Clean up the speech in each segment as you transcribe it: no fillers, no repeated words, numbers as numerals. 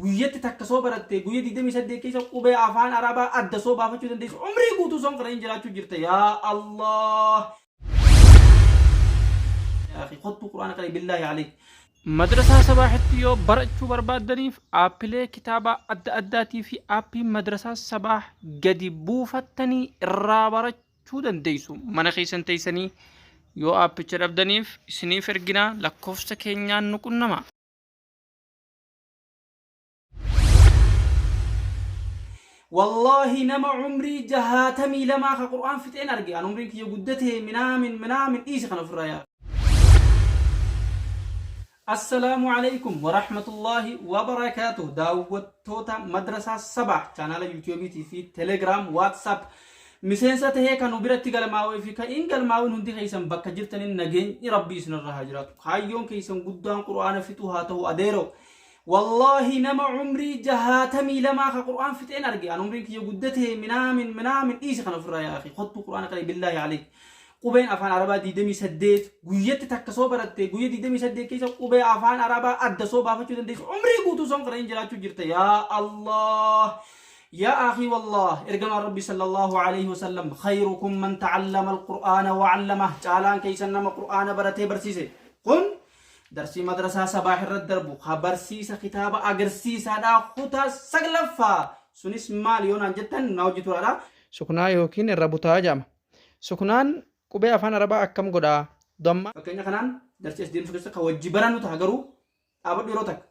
Guyyatti takka soo baratte guyya 28 keessa qubee afaan Arabaa adda soo baafachuu dandeessu umrii guutuu soon qara'in jiraachuu jirta. Yaa Allah! Yaa akhi kottuu Qur'aana qara'i billaahi aleyk. Madrasaa Sabaahitti yoo barachuu barbaaddaniif aappilee kitaabaa adda addaatii fi aappii Madrasaa Sabaah gadi buufattanii irraa barachuu dandeessu. Mana keessan teessanii yoo aappicha dhabdaniif isiniif erginaa lakkoofsa keenyaan nu qunnamaa. Wallaahi nama umrii jahaatamii lamaa ka Qur'aan fixeen arge an umriin kiyya guddatee minaamin minaamin dhiisi kana ofirraa yaa. Assalaamu alaikum warahmatullaahi wabarakaatuh daawwattoota madrasaa Sabaah chaanaala yuutuubiitii fi telegiraam waatsaap miseensa tahee kan nu biratti galmaawee fi kan hin galmaawin hundi keessan bakka jirtaniin nageenyi rabbii isinirra haa jiraatu kaayyoon keessan guddaan qur'aana fixuu haa ta'u adeeroo Wallaahi nama umrii jahaatamii lamaa ka qur'aan fixeen arge an umriin kiyya guddatee minaamin minaamin dhiisi kana ofirraa yaa akhi kottuu qur'aana qara'i billaahi aleyk qubeen afaan arabaa 28 guyyatti takka soo baratte guyya 28 keessa qubee afaan arabaa adda soo baafachuu dandeessu umrii guutuu soon qara'in jiraachuu jirta yaa Allah yaa akhi wallah ergamaan rabbi sallallahu alayhi wasallam khayrukum man ta'allama alqur'aana wa 'allamah caalaan keessan nama qur'aana baratee barsiise kun Darsii madrasaa Sabaah irratti darbu ka barsiisa kitaaba agarsiisaadha kutaa 9ffaa sunis maali yoo naan jettan na hojii turaadha. Suknaa yookiin irra butaa jedhama. Suknaan qubee afaan arabaa akkam godha? Dammaa. Fakkeenya kanaan darsii as deemsu keessa ka wajji barannu taha garuu dhaabadhu yeroo takka.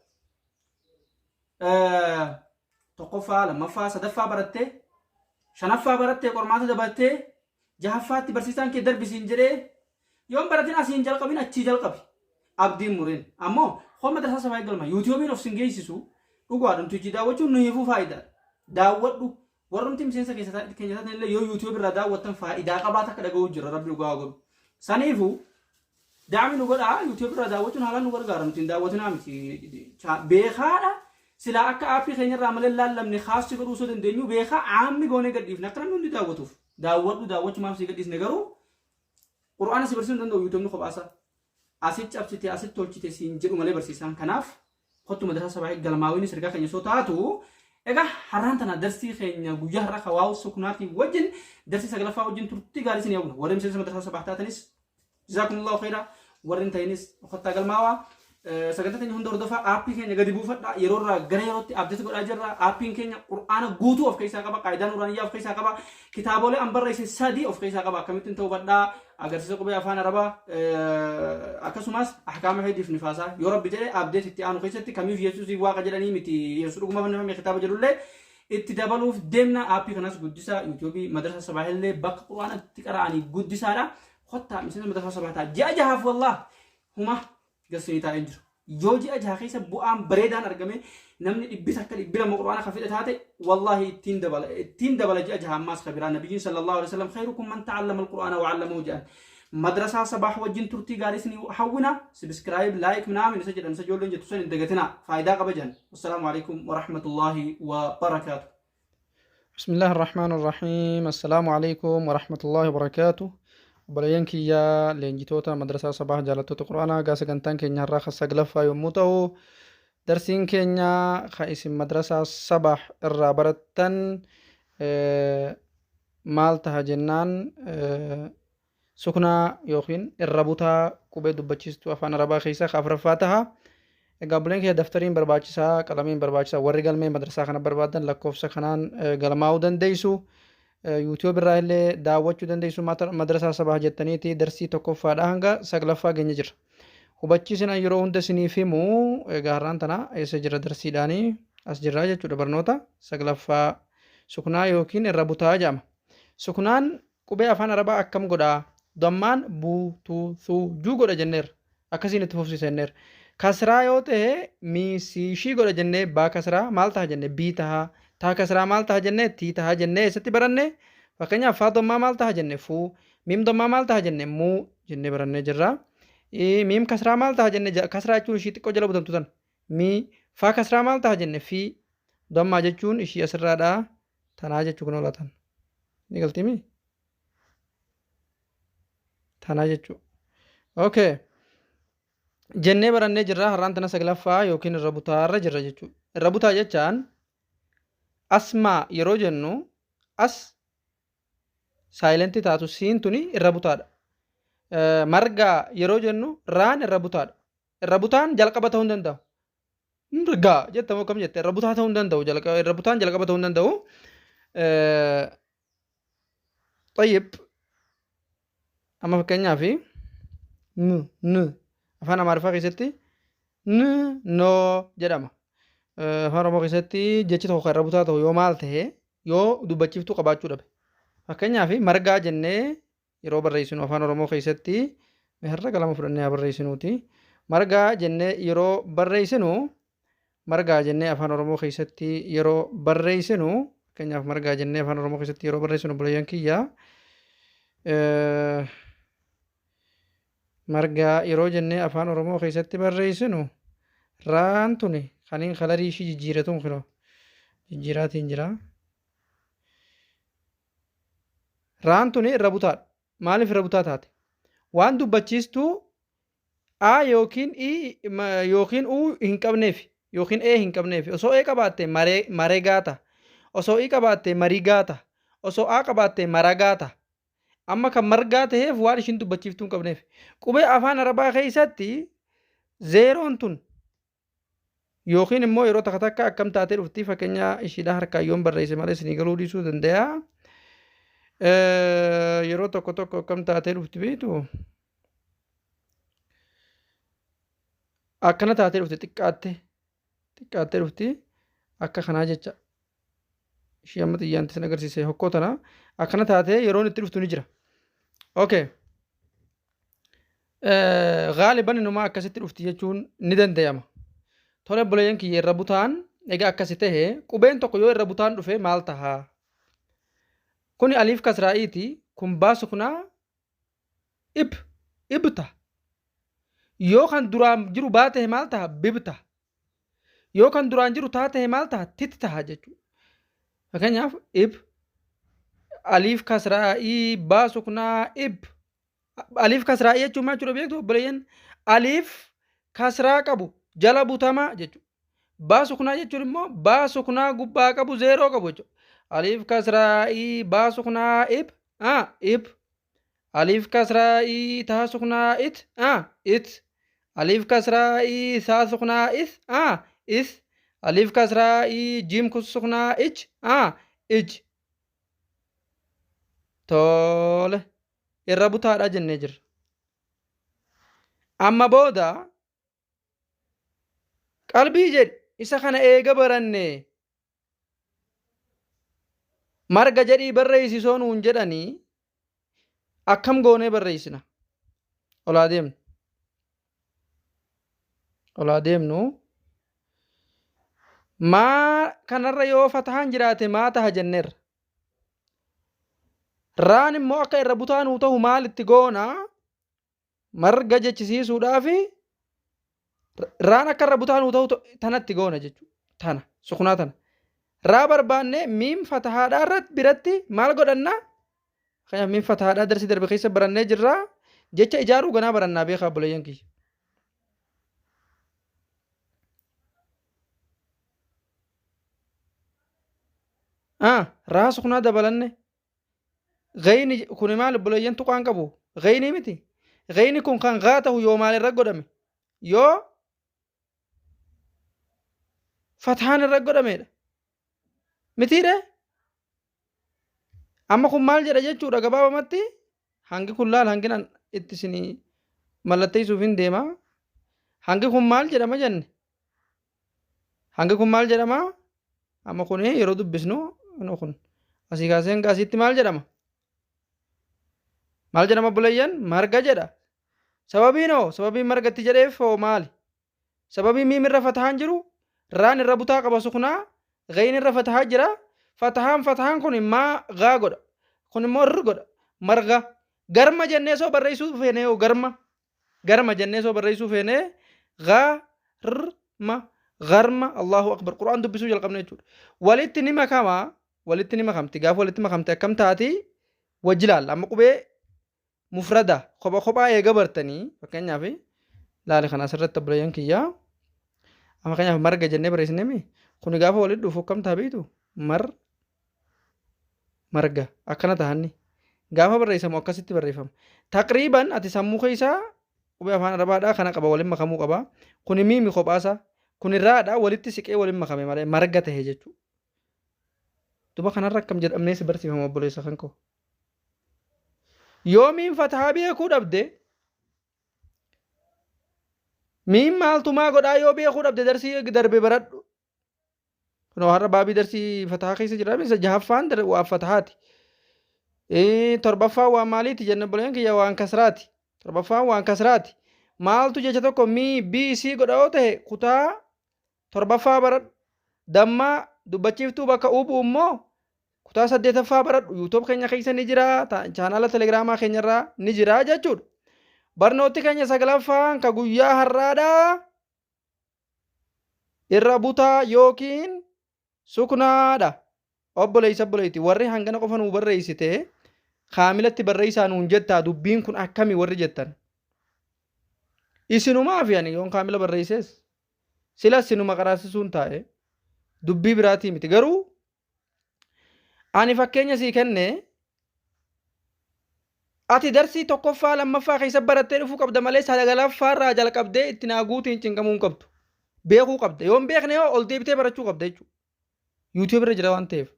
Tokkoffaa, lammaffaa, sadaffaa barattee, shanaffaa barattee qormaata dabartee, jahaffaatti barsiisaan kee darbi siin jedhee yoon baratin asiin jalqabin achii jalqabi. Abdiin murin. Ammoo koo madrasaa sabaa galma yuutiyoobiin of sin geessisu dhugaadha nuti hojii daawwachuun nu hiifuu faayidaa. Daawwadhu warrumti miseensa keessa keenya taatan illee yoo yuutiyoob irraa daawwattan faayidaa qabaata akka dhaga'uu jira rabbi dhugaa haa godhu. Saniifuu Daami nu godhaa YouTube irraa daawwachuun haalaan nu gargaara nuti hin daawwatinaa miti beekaadha silaa akka aappii keenya irraa malee laallamne kaassi godhuu osoo dandeenyu beekaa aammi goonee gadhiifne akka namni hundi daawwatuuf daawwadhu daawwachumaaf si gadhiisne garuu qur'aana si barsiisuu hin danda'u yuutuubni kophaasaa asit cabsite asit tolchite siin jedhu malee barsiisaan kanaaf kottu madrasaa sabaa galmaawiinis ergaa keenya osoo taatu egaa har'aan tana darsii keenya guyyaa har'a kawaa'u suknaatii wajjin darsii saglaffaa wajjin turtii gaarii isin hawwina warri miseensa madrasaa sabaa taatanis Jazaakumullahu khayra warri hin ta'inis kottaa galmaawaa. Sagantaa teenya hunda hordofaa aappii keenya gadi buufadhaa yeroo irraa gara yerootti abdate godhaa jirra. Aappiin keenya qur'aana guutuu of keessaa qaba. Qaayidaa nuuraaniyyaa of keessaa qaba. Kitaabolee an barreesse sadii of keessaa qaba. Akkamittiin ta'uu badhaa agarsiisa qubee afaan arabaa akkasumas ahkaama heediif nifaasaa yoo rabbi jedhe abdeet itti aanu keessatti kamiif yesuusiif waaqa jedhanii miti yesuus dhuguma fannifame kitaaba jedhullee itti dabaluuf deemna. Aappii kanas guddisaa yuutuubii madrasa sabaahillee bakka qur'aana itti qara'anii guddisaadha. Kottaa miseensa madrasaa sabaa ta'a. Ji'a jahaaf wallaah huma gassinii taa'een jiru. Yoo ji'a jaha keessa bu'aan bareedaan argame namni dhibbi takka dhibbi lama qur'aana ka fedhe taate wallaahi ittiin dabala ittiin dabala ji'a jaha ammaas ka biraa nabiyyiin sallallahu alaihi wasallam khayrukum man ta'allama al-qur'aana wa 'allamahu jedhan. Madrasaa sabaah wajjin turtii gaarii isinii hawwina subscribe like minaamin isa jedhan isa ijoolleen jettu san hin dagatinaa faayidaa qaba jedhan. Wassalaamu alaikum wa rahmatullahi wa barakaatuh. بسم الله الرحمن الرحيم السلام عليكم ورحمة الله وبركاته obboleeyyan kiyya leenjitoota madrasaa sabaah jaalattoota qur'aanaa gaa sagantaan keenya har'aa kan saglaffaa yommuu ta'u darsiin keenya kan isin madrasaa sabaah irraa barattan maal taha jennaan Suknaa yookiin irra butaa qubee dubbachiistuu afaan Arabaa keessaa ka afraffaa taha. Egaa obboleen kiyya daftariin barbaachisaa, qalamiin barbaachisaa, warri galmee madrasaa kana barbaadan lakkoofsa kanaan galmaa'uu dandeessu. YouTube irraa illee daawwachuu dandeessu madrasaa sabaa jettaniiti darsii tokkoffaadha hanga saglaffaa geenye jirra. Hubachiisin an yeroo hunda isiniif himu egaa har'aan tana eessa jira darsiidhaanii as jirra jechuudha barnoota saglaffaa suknaa yookiin irra butaa jedhama. Suknaan Qubee afaan arabaa akkam godha? Dammaan bu, tu, thu, ju godha jenneerra. Akkasiin itti fufsiisa jenneerra. Kasraa yoo ta'e mi, si, shi godha jennee baa kasraa maal taha jenne bii taha. Taa kasraa maal taha jenne tii taha jennee eessatti baranne? Fakkeenyaaf faa dammaa maal taha jenne fuu. Miim dammaa maal taha jenne muu jennee barannee jirra. Miim kasraa maal taha jenne kasraa jechuun ishii xiqqoo jala butamtu tana. Mi. Faa kasraa maal taha jenne fi. Dammaa jechuun ishii asirraadha. Tanaa jechuu kun olatan. Ni galtii mi? Tanaa jechuu. Okay. Jennee barannee jirra. Har'aan tana saglaffaa yookiin irra butaarra jirra jechuudha. Irra butaa jechaan asmaa yeroo jennu as saayilentii taatu siin tuni irra butaadha. Margaa yeroo jennu raan irra butaadha. Irra butaan jalqaba ta'uu hin danda'u. Margaa jettamoo akkam jette irra butaa ta'uu hin danda'u. Irra butaan jalqaba ta'uu hin danda'u. Xayyib amma fakkeenyaaf n n afaan Amaariffaa keessatti n no jedhama. Afaan Oromoo keessatti jechi tokko kan irra butaa ta'u yoo maal ta'e yoo dubbachiiftuu qabaachuu dhabe. Fakkeenyaaf margaa jennee yeroo barreessinu afaan Oromoo keessatti herrega lama fudhannee haa barreessinuuti. Margaa jennee yeroo barreessinu margaa jennee afaan Oromoo keessatti yeroo barreessinu fakkeenyaaf margaa jennee afaan Oromoo keessatti yeroo barreessinu obboleeyyan kiyya margaa yeroo jennee afaan Oromoo keessatti barreessinu raan tuni kaniin kalarii ishii jijjiiratuun kinoo jijjiiraatiin jira. Raan tuni irra butaadha. Maaliif irra butaa taate? Waan dubbachiistuu A yookiin I yookiin U hin qabneef yookiin E hin qabneef. Osoo E qabaatte maregaa ta'a. Osoo I qabaatte marigaa ta'a. Osoo A qabaatte maragaa ta'a. Amma kan margaa ta'eef waan ishiin dubbachiiftuu hin qabneef. Qubee afaan Arabaa keessatti zeeroon tun yookiin immoo yeroo takka takka akkam taatee dhufti fakkeenya ishiidha harkaan yoon barreesse malee isinii galuu dhiisuu danda'a. Yeroo tokko tokko akkam taatee dhufti beektu? Akkana taatee dhufti xiqqaatte xiqqaattee dhufti akka kanaa jecha. Ishii amma xiyyaan isin agarsiise hokkoo tana akkana taatee yeroon itti dhuftu ni jira. Okay. Gaaliban inumaa akkasitti dhufti jechuun ni danda'ama. Tole obboleeyyan kiyya irra butaan egaa akkasi tahe qubeen tokko yoo irra butaan dhufe maal taha? Kuni aliif kasraa'iiti kun baa suknaa ib ibta. Yoo kan duraan jiru baa tahe maal taha? Bib taha. Yoo kan duraan jiru taa tahe maal taha? Tit taha jechuudha. Fakkeenyaaf ib aliif kasraa'ii baa suknaa ib Aliif kasraa jechuun maal jechuudha beektu obboleeyyan? Aliif kasraa qabu jala butamaa jechuudha. Baa suknaa jechuun immoo baa suknaa gubbaa qabu zeeroo qabu jechuudha. Aliif kasraa i baa suknaa ib a ib. Aliif kasraa i taa suknaa it a it. Aliif kasraa i saa suknaa is a is. Aliif kasraa i jiim suknaa ij a ij. Tole. Irra butaadha jennee jirra. Amma booda qalbii jedhi isa kana eega baranne marga jedhii barreessisoo nuun jedhanii akkam goonee barreessina? Olaa deemnu. Olaa deemnu. Maa kanarra yoo fatahaan jiraate maa taha jenneerra. Raan immoo akka irra butaa nuu tahu maal itti goona? Marga jechisiisuudhaaf raan akka irra butaa nuu tahu tanatti goona jechuudha. Tana sukunaa tana. Raa barbaanne miim fatahaadhaa irratti biratti maal godhanna? Fakkeenyaaf miim fatahaadhaa darsii darbe keessa barannee jirra. Jecha ijaaruu ganaa barannaa beekaa obboleeyyan kiyya. Ah, raa suknaa dabalanne. Gayni kuni maal obboleeyyan tuqaan qabu? Gaynii miti. Gayni kun kan gaa ta'u yoo maal irra godhame? Yoo fathaan irra godhamedha. Mitiidha? Amma kun maal jedha jechuudha gabaabamatti hangi kun laal hangin an itti isinii mallatteessuuf hin deema. Hangi kun maal jedhama jenne? Hangi kun maal jedhama? Amma kun yeroo dubbisnu inni kun asii kaasee hanga asiitti maal jedhama? Maal jedhama obboleeyyan? Marga jedha. Sababiin hoo? Sababiin marga itti jedheef hoo maali? Sababii miim irra fatahaan jiru raan irra butaa qaba suknaa gayin irra fatahaa jira. Fatahaan fatahaan kun maa gaa godha. Kun immoo r godha. Marga. Garma jennee soo barreessuu feene hoo garma. Garma jennee soo barreessuu feene ga r ma garma Allahu akbar Qur'aan dubbisuu jalqabne jechuudha. Walitti ni makama walitti ni makamti gaafa walitti makamte akkam taati wajji laalla amma qubee mufrada kopha kophaa eega bartanii fakkeenyaaf Laali kana asirratti obboleeyyan kiyyaa. Amma fakkeenyaaf marga jennee barreessinemi. Kuni gaafa walitti dhufu akkam ta'a beektu? Mar marga akkana tahanni. Gaafa barreessamu akkasitti barreeffama. Taqriiban ati sammuu keessaa qubee afaan arabaadhaa kana qaba waliin makamuu qaba. Kuni miimi kophaasa. Kuni raadha walitti siqee waliin makame malee marga tahe jechuudha. Duba kanarra akkam jedhamnee si barsiifama obboleessa kan koo. Yoo miin fatahaa beekuu dhabde miin maaltu maa godhaa yoo beekuu dhabde darsii darbe baradhu. Kunoo har'a baabii darsii fatahaa keessa jira. Isa jahaffaan waan fatahaati. Torbaffaan waan maaliiti jenna obboleen kiyya waan kasraati. Torbaffaan waan kasraati. Maaltu jecha tokko mii B C godha yoo ta'e kutaa torbaffaa baradhu. Dammaa dubbachiiftuu bakka U bu'u immoo kutaa saddeetaffaa baradhu. YouTube keenya keessa ni jira. Chaanaala telegiraamaa keenyarraa ni jira jechuudha. Barnooti keenya saglaffaan ka guyyaa har'aadhaa irra butaa yookiin suknaadha. Obboleessa obboleetti warri hangana qofa nuu barreessite kaamilatti barreessaa nuun jettaa dubbiin kun akkami warri jettan. Isinumaa fi ani yoon kaamila barreesses sila sinuma qaraasisuun taa'e dubbii biraatii miti garuu ani fakkeenya sii kenne ati darsii tokkoffaa lammaffaa keessa barattee dhufuu qabda malee sagalaffaa irraa jalqabdee itti naa guutiin cinqamuu hin qabdu. Beekuu qabda. Yoo hin beekne yoo ol deebitee barachuu qabda jechuudha. YouTube irra jira waan ta'eef.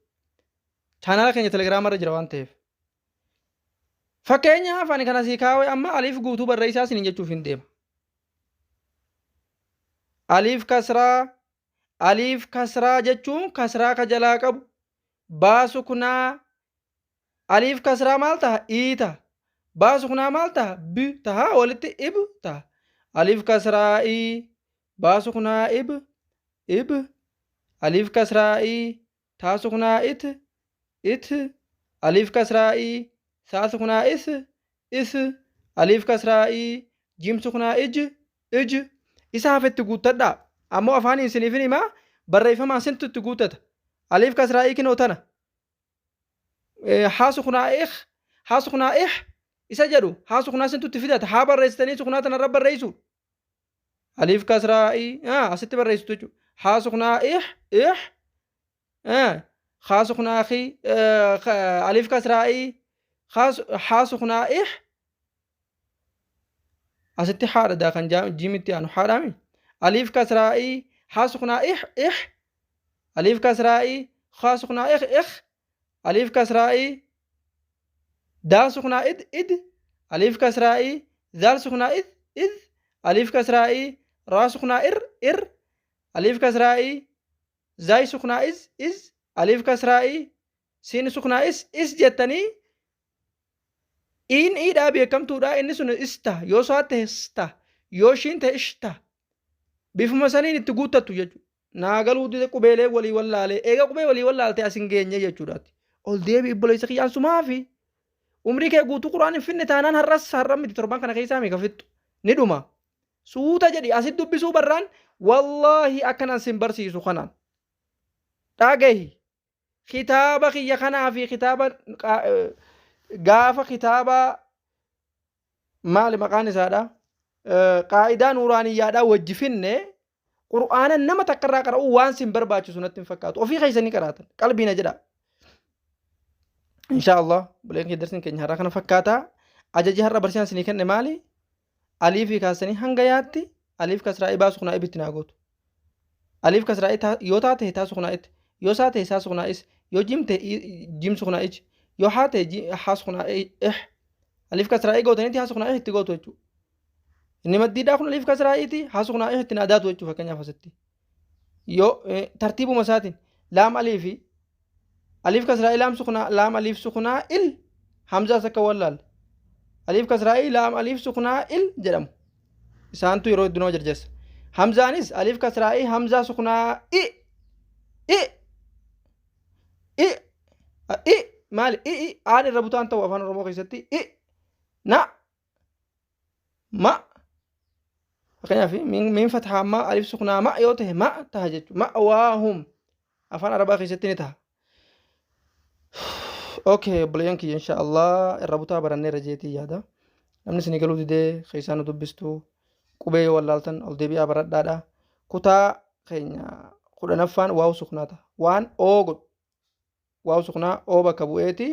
Chaanaala keenya Telegiraama irra jira waan ta'eef. Fakkeenyaaf ani kana sii kaawee amma aliif guutuu barreessaa isiniin jechuuf hin deema. Aliif kasraa aliif kasraa jechuun kasraa ka jalaa qabu baa suknaa aliif kasraa maal taha ii taha baa suknaa maal taha b taha walitti ib taha aliif kasraa ii baa suknaa ib ib aliif kasraa ii taa suknaa it it aliif kasraa ii saa suknaa is is aliif kasraa ii jiim suknaa ij ij isa hafe itti guuttadhaa ammoo afaaniin isiniifin himaa barreeffamaan sintu itti guuttata aliif kasraa ii kinoo tana haa suknaa ik haa suknaa ih isa jedhu haa suknaa sintu itti fidata haa barreessitanii suknaa tanarra barreessu aliif kasraa ii asitti barreessitu jechuudha haa suknaa ih ih haa suknaa ki aliif kasraa ii haa suknaa ih asitti haadha daa kan jiimitti aanu haadhaami aliif kasraa ii haa suknaa ih ih aliif kasraa ii haa suknaa ih ih aliif kasraa ii daal suknaa id id aliif kasraa ii zaal suknaa id id aliif kasraa ii raa suknaa ir ir aliif kasraa ii zaay suknaa iz iz aliif kasraa ii siin suknaa is is jettanii iin iidhaa beekamtuudha inni sun is ta'a yoo saa ta'e s ta'a yoo ishiin ta'e ish ta'a bifuma saniin itti guuttattu jechuudha. Naa galuu dide qubeelee walii wallaalee eega qubee walii wallaalte as hin geenye jechuudhaati. Ol deebi'i obboleessa kiyyaan sumaafi umrii kee guutuu quraan hin finne taanaan har'as har'a miti torban kana keessaa meeqa fixxu ni dhuma. Suuta jedhi asit dubbisuu barraan wallaahi akkanan sin barsiisu kanaan. Dhagahi kitaaba kiyya kanaa fi kitaaba gaafa kitaaba maali maqaan isaadha qaa'idaa nuuraaniyyaadhaa wajji finne qur'aana nama takka irraa qara'uu waan sin barbaachisu natti hin fakkaatu ofii keessanii qaraatan qalbii na jedha insha Allah buleen kee darsin keenya har'aa kana fakkaata ajaji har'a barsiisaan isinii kenne maali aliifii kaasanii hanga yaatti aliif kasraa ibaa suknaa ibitti naa gootu. Aliif kasraa yoo taa ta'e taa suknaa itti yoo saa ta'e saa suknaa is yoo jiim ta'e jiim suknaa ij yoo haa ta'e haa suknaa ih aliif kasraa i gootanitti haa suknaa ih itti gootu jechuudha. Inni maddiidhaa kun aliif kasraa iti haa suknaa ih itti naa daatu jechuudha fakkeenyaaf asitti. Yoo tartiibuma isaatiin laam aliifi Aliif kasraa laam suknaa laam aliif suknaa il hamzaas akka wallaalle. Aliif kasraa laam aliif suknaa il jedhamu. Isaantu yeroo hedduu nama jarjarsa. Hamzaanis aliif kasraa hamzaa suknaa i i i i maali i i aan irra butaan ta'u afaan oromoo keessatti i na ma fakkeenyaaf miin fathaa ma alif suknaa ma yoo ta'e ma taha jechuudha ma waahum afaan arabaa keessatti ni taha. Okay obboleeyyan kiyya insha Allah irra butaa baranneerra jeetii yaada. Namni isinii galuu didee keessaa nu dubbistu Qubee yoo wallaaltan ol deebi'aa baradhaadha. Kutaa keenya 10ffaan waaw suknaa ta'a. Waan oo godhu. Waaw suknaa oo bakka bu'eeti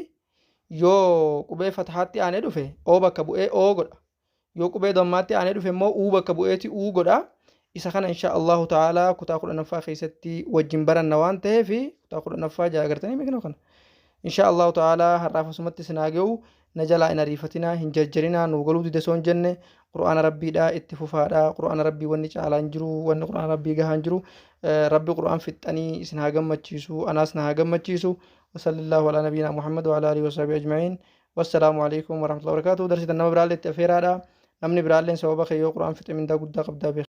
yoo qubee fatahaatti aanee dhufe oo bakka bu'ee oo godha. Yoo qubee dammaatti aanee dhufe immoo uu bakka bu'eeti uu godha. Isa kana insha Allahu ta'ala kutaa 10ffaa keessatti wajjin baranna waan ta'eef kutaa 10ffaa jaa agartanii beekna kana. Insha Allahu ta'ala har'aaf asumatti isin haa ga'u. Na jalaa hin ariifatinaa, hin jarjarinaa, nuu galuu dide osoo hin jenne Qur'aana Rabbiidha itti fufaadha. Qur'aana Rabbii wanni caalaa hin jiru, wanni Qur'aana Rabbii gahaa hin jiru. Rabbi Qur'aan fixxanii isin haa gammachiisu, anaas na haa gammachiisu. Wasallillaahu alaa nabiyyinaa Muhammad wa alaa alihi wasahbihi ajma'iin. Wassalaamu alaikum warahmatullahi wabarakatuh. Darsitan nama biraallee itti afeeraadha. Namni biraalleen sababa kee yoo Qur'aan fixe mindaa guddaa qabdaa beeki.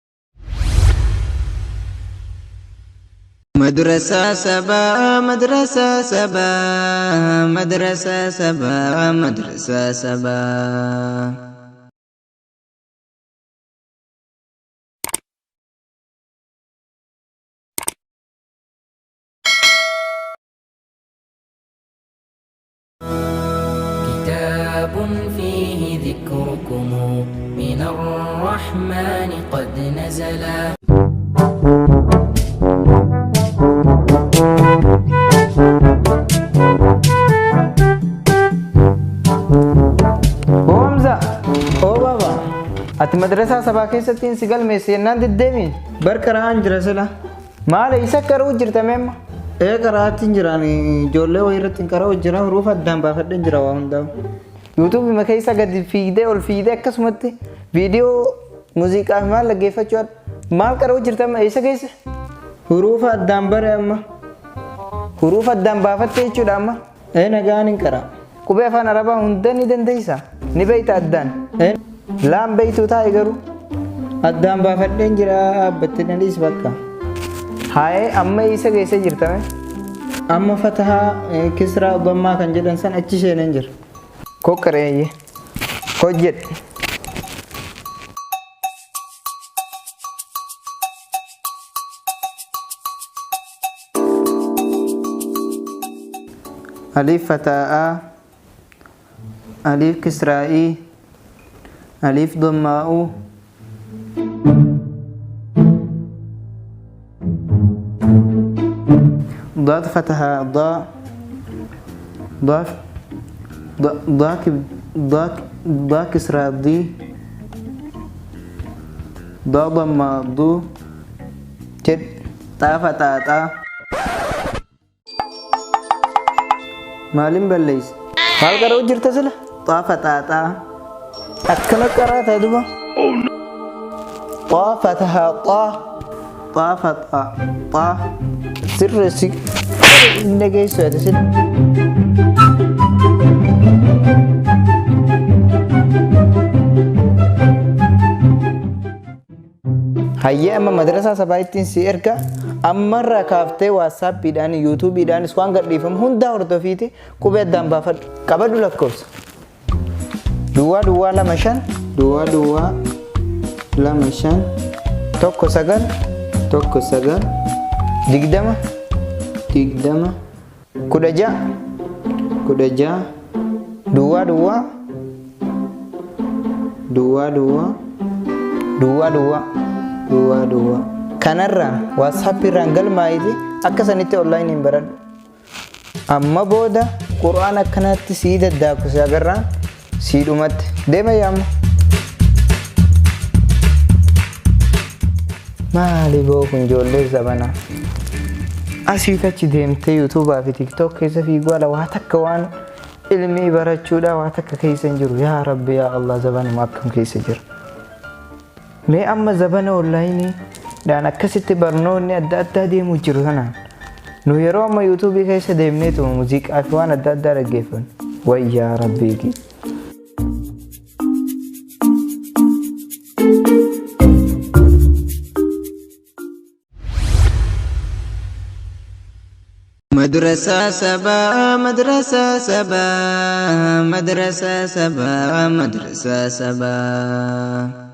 Madrasaa sabaa madrasaa sabaa madrasaa sabaa madrasaa sabaa. كتاب فيه ذكركم من الرحمن قد نزلا. Oo Hamza, oo baaba, ati madrasaa sabaa keessatti si galmeesse jennaan deddeebiin. Bar qara'aan jira sila. Maali isa qara'uu jirta meemma? Ee qara'aatti hin jiraan ijoollee wayii irratti hin qara'u jira hurufa addaan baafadheen jira waa hundaa'u. Yuutuubii keessa gadi fiigdee ol fiigdee akkasumatti viidiyoo muuziqaa fi maal dhaggeeffachuu maal qara'uu jirta amma eessa keessa? Hurufa addaan bare amma. Hurufa addaan baafatte jechuudha amma. Ee nagaan hin qara'a. Qubee afaan Arabaa hunda ni dandeessa. Ni beekta addaan. Ee Laan beektuu taa'e garuu. Addaan baafadheen jira dhaabbatte na dhiis bakka. Haayee amma eessa keessa jirtame? Amma fatahaa kisraa dhammaa kan jedhan san achi seeneen jira. Kokkareeyye. Hojjedhe. Alif fataa'aa, alif kisraa'ii, alif dhammaa'uu. ضاد فتحة ضاء ضاف ضاك ضاك ضا كسرة ضي ضا ضم ضو Jedhe. طا فتحة طا. Maalin balleeyse? Maal qara'uu jirta sila? طا فتحة طا. Akkana qaraata duba. Xaa fatahaa xaa. طا فتحة طا. Sirreessi. Hin dhageessu ati sila. Hayyee amma madrasaa sabaa ittiin si erga ammarraa kaaftee waatsaappiidhaan yuutuubiidhaanis waan gadhiifamu hundaa hordofiiti qubee addaan baafadhu. Qabadhu lakkoofsa. Duwwaa duwwaa 2 5 Duwwaa duwwaa 2 5 1 9 1 9 20 20 16 16 duwwaa duwwaa duwwaa duwwaa duwwaa duwwaa duwwaa duwwaa. Kanarraan waatsaappiirraan galmaa'iti akka sanitti onlaayiniin baradhu. Amma booda qura'aan akkanatti sii daddaaku si agarraan sii dhumatti. Deema yaamma. Maali boo kun ijoollee zabanaa? Asii achi deemtee yuutuubaa fi tiiktook keessa fiiguu ala waa takka waan ilmii barachuudha waa takka keessa hin jiru. Yaa Rabbi yaa Allah zabanuma akkam keessa jira. Mee amma zabana onlaayiniidhaan akkasitti barnoonni adda addaa deemuu jiru kanaan nu yeroo amma yuutuubii keessa deemneetuma muuziqaa fi waan adda addaa dhaggeeffannu. Wayyaa Rabbii. Madrasaa sabaa madrasaa sabaa madrasaa sabaa madrasaa sabaa.